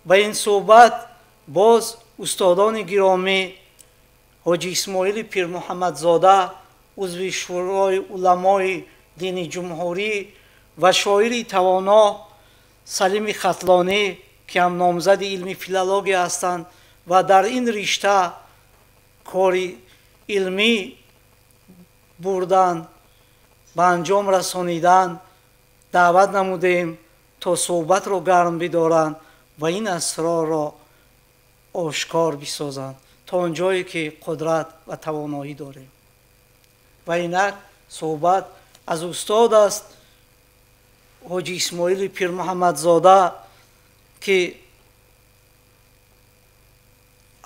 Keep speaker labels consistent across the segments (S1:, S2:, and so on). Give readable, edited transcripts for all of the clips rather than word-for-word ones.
S1: Ба ин суҳбат боз устодони гиромӣ Ҳоҷи Исмоили Пирмуҳаммадзода, узви Шӯрои уламои дини ҷумҳурӣ ва шоири тавоно Салими Хатлонӣ, ки ҳам номзади илми филология ҳастанд ва дар ин ришта кори илмӣ бурдан, ба анҷом расонидан даъват намудем то суҳбатро гарм бидоранд ва ин асрорро ошкор бисозанд то он ҷое ки қудрат ва тавоноӣ дорем. Ва инак суҳбат аз устод аст Ҳоҷи Исмоили Пирмуҳаммадзода, ки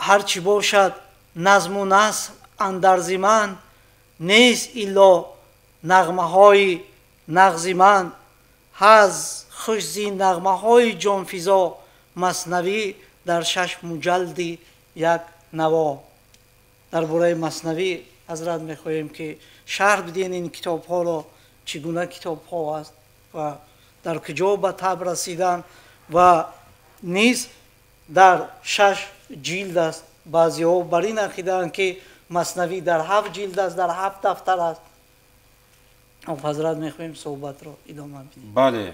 S1: ҳар чӣ бошад назму наср андарзи ман нест илло нағмаҳои нағзи ман, ҳаз хуш зи нағмаҳои ҷонфизо маснавӣ дар 6 муҷалди як наво. Дар бораи маснавӣ ҳазрат мехоҳем ки шарҳ бидиҳем ин китобҳоро, чӣ гуна китобҳо аст ва дар куҷо ба таб расидан ва низ дар 6 ҷилд аст. Баъзеҳо бар ин ақидаанд ки маснавӣ дар 7 ҷилд аст, дар 7 дафтар аст. Ҳазрат мехоҳем суҳбатро идома бидиҳем.
S2: Бале,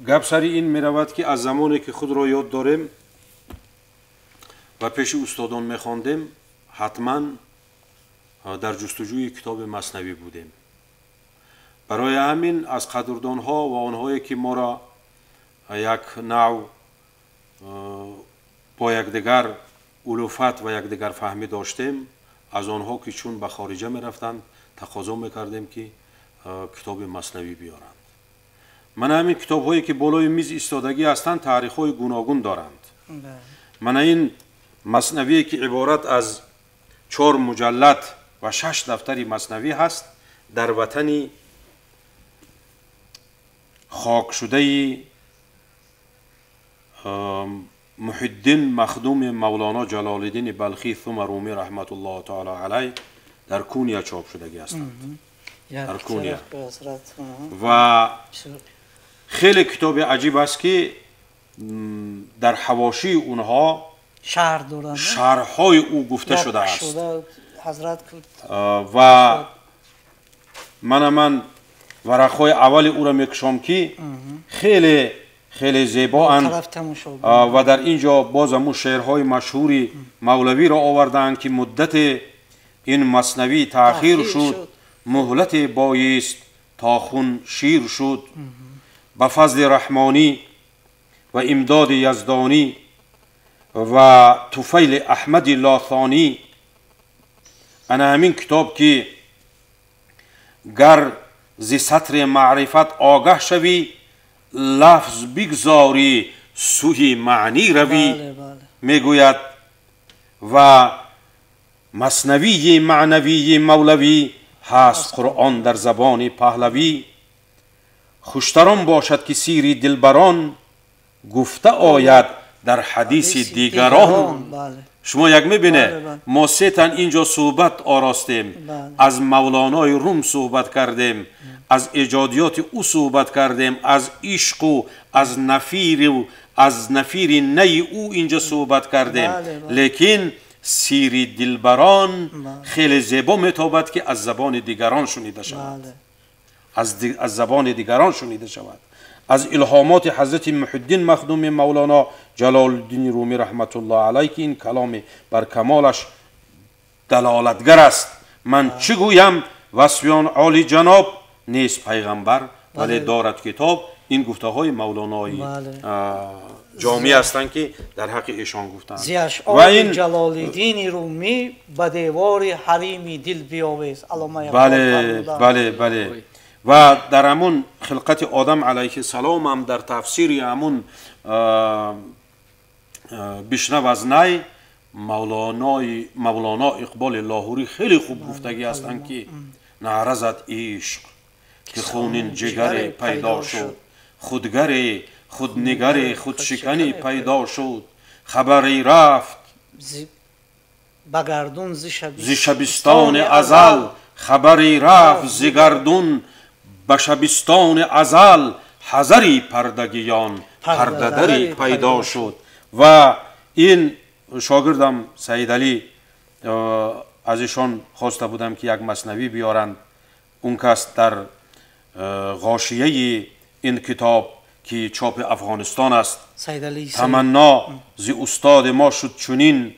S2: гап сари ин меравад ки аз замоне ки худро ёд дорем ва пеши устодон мехондем, ҳатман дар ҷустуҷӯи китоби маснавӣ будем. Барои ҳамин аз қадрдонҳо ва онҳое ки моро як нав бо якдигар улуфат ва якдигарфаҳмӣ доштем, аз онҳо ки чун ба хориҷа мерафтанд тақозо мекардем ки китоби маснавӣ биёранд. Мана ҳамин китобҳое ки болои миз истодагӣ ҳастанд таърихҳои гуногун доранд. Мана ин маснавие ки иборат аз 4 муҷаллад ва 6 дафтари маснавӣ ҳаст, дар ватани хокшудаи Муҳиддин Махдуми Мавлоно Ҷалолиддини Балхӣ сума Румӣ раҳматуллоҳу таоло алайҳ дар Куния чоп шудагӣ ҳастанд. Дар Куния. Ва хеле китоби аҷиб аст ки дар ҳавошии онҳо шарҳҳои ӯ гуфта шудааст. Ва ман варақҳои аввали ӯро мекушом ки хеле хеле зебоанд ва дар ин ҷо боз ҳамун шеърҳои машҳури мавлавиро овардаанд ки муддати ин маснавӣ таъхир шуд, муҳлате боист то хун шир шуд, ба фазли раҳмонӣ ва имдоди яздонӣ ва туфайли аҳмади лоthонӣ. Ана ҳамин китоб ки гар зи сатри маърифат огаҳ шавӣ, лафз бигзорӣ сӯи маънӣ равӣ, мегӯяд. Ва маснавии маънавии мавлавӣ ҳаст Қуръон дар забони паҳлавӣ. Хуштарон бошад ки сири дилбарон гуфта ояд дар ҳадиси дигарон. Шумо як мебине, мо се тан инҷо суҳбат оростем, аз Мавлонои Рум суҳбат кардем, аз эҷодиёти ӯ суҳбат кардем, аз ишқу аз нафиру аз нафири наи ӯ инҷо суҳбат кардем. Лекин сири дилбарон хеле зебо метобад ки аз забони дигарон шунида шавад, аз забони дигарон шунида шавад. Аз илҳомоти ҳазрати Муҳиддин Махдуми Мавлоно Ҷалолиддини Румӣ раҳматуллоҳ алайҳ ки ин каломи бар камолаш далолатгар аст. Ман чӣ гӯям васфи он оли ҷаноб, нест пайғамбар вале дорад китоб. Ин гуфтаҳои Мавлонои ҷомӣ ҳастанд ки дар ҳаққи эшон гуфтанд.
S1: Зи ашъори Ҷалолиддини Румӣ ба девори ҳарими дил биёвез.
S2: Бале, бале, бале. Ва дар ҳамун хилқати Одам алайҳиссалом ҳам дар тафсири ҳамун бишнав аз най Мавлоно Иқболи Лоҳурӣ хеле хуб гуфтагӣ ҳастанд ки наъразад ишқ ки хунин ҷигаре пайдо шуд, худгаре худнигаре худшикане пайдо шуд, хабаре рафт
S1: ба гардун
S2: зи шабистони азал, хабаре рафт зи гардун ба шабистони азал, ҳазари пардагиён пардадарӣ пайдо шуд. Ва ин шогирдам Саидалӣ, аз ишон хоста будам ки як маснавӣ биёранд. Он кас дар ғошияи ин китоб ки чопи Афғонистон аст, таманно зи устоди мо шуд чунин,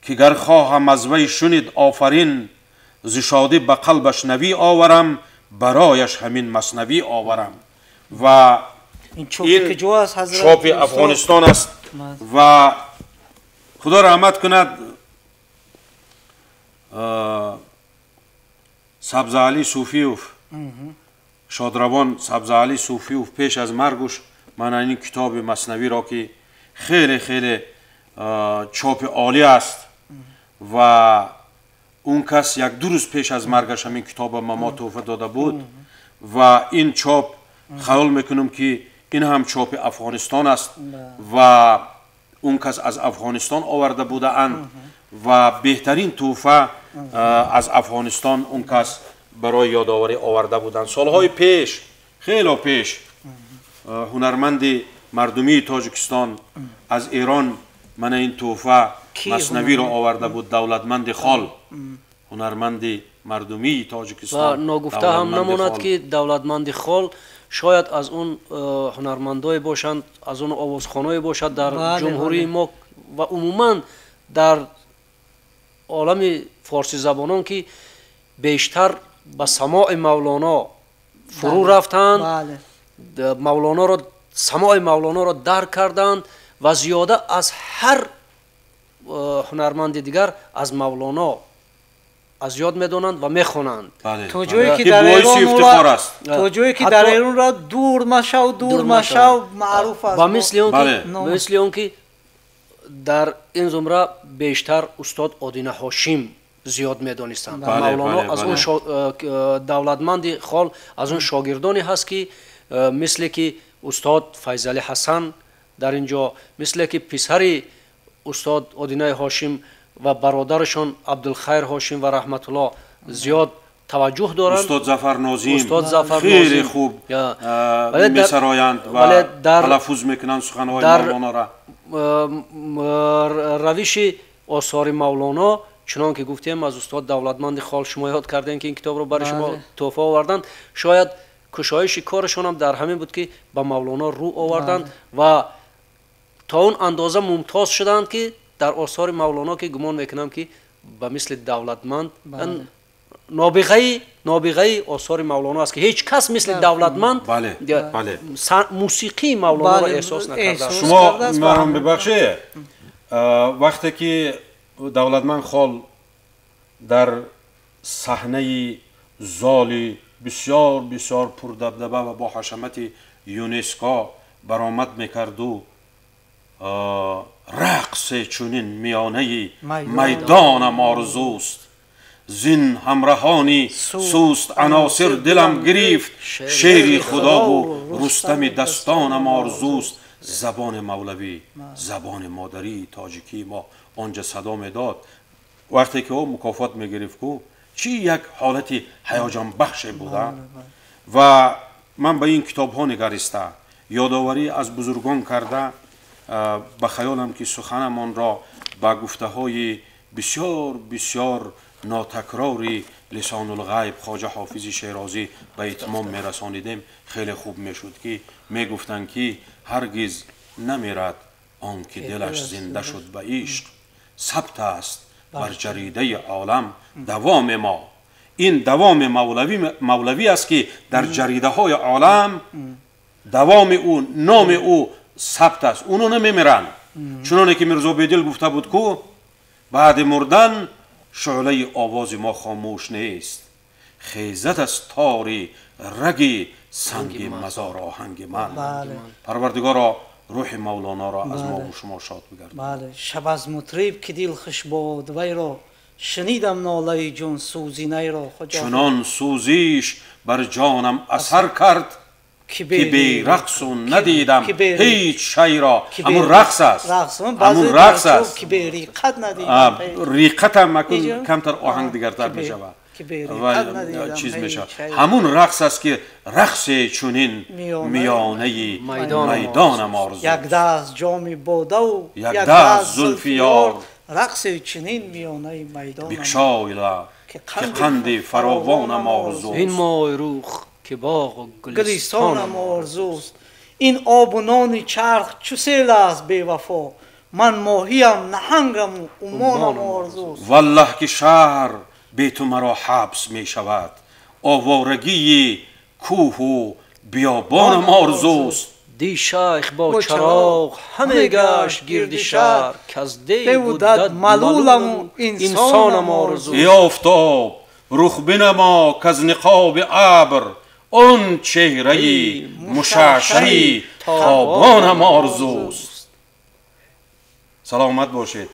S2: ки гар хоҳам аз вай шунид офарин, зи шодӣ ба қалбаш навӣ оварам, барояш ҳамин маснавӣ оварам. Ва ин чопи Афғонистон аст ва худо раҳмат кунад Сабзаалӣ Суфиев, шодравон Сабзаалӣ Суфиев пеш аз маргуш ман ин китоби маснавиро ки хеле хеле чопи олӣ аст ва он кас як ду рӯз пеш аз маргаш ҳамин китобро ба мо тӯҳфа дода буд ва ин чоп хаёл мекунам ки ин ҳам чопи Афғонистон аст ва он кас аз Афғонистон оварда будаанд ва беҳтарин тӯҳфа аз Афғонистон он кас барои ёдоварӣ оварда буданд. Солҳои пеш, хело пеш, ҳунарманди мардумии Тоҷикистон аз Эрон мана ин тӯҳфа маснавиро оварда буд, Давлатманди Хол, ҳунарманди мардумии Тоҷикистон.
S3: Ва ногуфта ҳам намонад ки Давлатманди Хол шояд аз он ҳунармандое бошанд, аз он овозхоное бошад дар ҷумҳурии мо ва умуман дар олами форсизабонон ки бештар ба самои Мавлоно фурӯ рафтанд, Мавлоноро, самои Мавлоноро дарк карданд ва зиёда аз ҳар ҳунарманди дигар аз Мавлоно аз ёд медонанд ва мехонанд.
S1: То ҷое ки дар Эрон, то ҷое ки дар Эронро дур машав, дур машав маъруф аст.
S3: Ба мисли он ки дар ин зумра бештар устод Одина Ҳошим зиёд медонистанд. Мавлоно аз он Давлатманди Хол аз он шогирдоне ҳаст ки мисле ки устод Файзалӣ Ҳасан дар ин ҷо, мисле ки писари устод Одинаи Ҳошим ва бародарашон Абдулхайр Ҳошим ва раҳматуллоҳ зиёд таваҷҷӯҳ доранд.
S2: Устод Зафар Нозим хеле хуб месароянд ва талаффуз мекунанд суханҳои Мавлоноро.
S3: Равиши осори Мавлоно чунон ки гуфтем аз устод Давлатманди Хол шумо ёд кардем ки ин китобро барои шумо тӯҳфа оварданд, шояд кушоиши корашонам дар ҳамин буд ки ба Мавлоно рӯ оварданд ва то он андоза мумтоз шуданд ки дар осори Мавлоно ки гумон мекунам ки ба мисли Давлатманд нобиғаи осори Мавлоно аст ки ҳеҷ кас мисли Давлатманд мусиқии Мавлоноро эҳсос накардааст.
S2: Шумо маро бибахшед, вақте ки Давлатманд Хол дар саҳнаи золи бисёр бисёр пурдабдаба ва бо ҳашамати ЮНЕСКО баромад мекарду рақсе чунин миёнаи майдонам орзуст, зин ҳамраҳони суст аносир дилам гирифт, шеъри худову рустами дастонам орзуст. Забони мавлавӣ, забони модарии тоҷикии мо онҷа садо медод. Вақте ки ӯ мукофот мегирифт, ку чӣ як ҳолати ҳаяҷонбахше буда. Ва ман ба ин китобҳо нигариста, ёдоварӣ аз бузургон карда, ба хаёлам ки суханамонро ба гуфтаҳои бисёр бисёр нотакрори Лисонулғайб Хоҷа Ҳофизи Шерозӣ ба итмом мерасонидем, хеле хуб мешуд ки мегуфтанд ки ҳаргиз намерад он ки дилаш зинда шуд ба ишқ, сабт аст бар ҷаридаи олам давоми мо. Ин давоми мавлавӣ аст ки дар ҷаридаҳои олам давоми ӯ, номи ӯ сабт аст, уно намемиранд. Чуноне ки Мирзо Бедил гуфта буд ку баъди мурдан шӯълаи овози мо хомӯш нест, хезад аз тори раги санги мазор оҳанги ман. Парвардигоро рӯҳи Мавлоноро аз мо шумо шод бигардон.
S1: Шаб аз мутриб ки дил хуш бод вайро, шунидам нолаи ҷонсӯзи найро.
S2: Чунон сӯзиш бар ҷонам асар кард ки бе рақсу надидам ҳеҷ шайро. Ҳамун рақс аст, ҳамун рақс аст. Риқатам акун камтар оҳанг дигартар мешавад. Чиз мешавад. Ҳамун рақс аст, ки рақсе чунин миёнаи майдонам орзу.
S1: Як даст ҷоми бодаву
S2: як даст зулфи ёр,
S1: рақсе чунин миёнаи майдонам.
S2: Бикшой лаб, ки қанди фаровонам орзуст.
S3: Ин мои рух, ки боғу
S1: гулистонам орзуст. Ин обу нони чарх чу сел аст бевафо, ман моҳиям, наҳангаму уммонам орзуст.
S2: Валлаҳ, ки шаҳр бе ту маро ҳабс мешавад, овворагии кӯҳу биёбонам орзуст.
S3: Ди шайх бо чароғ ҳаме гашт гирди шаҳр, каз деву дад малуламу инсонам орзуст.
S2: Эй офтоб, рух бинамо, каз ниқоби абр он чеҳраи мушашшаи тобонам орзуст. Саломат бошед.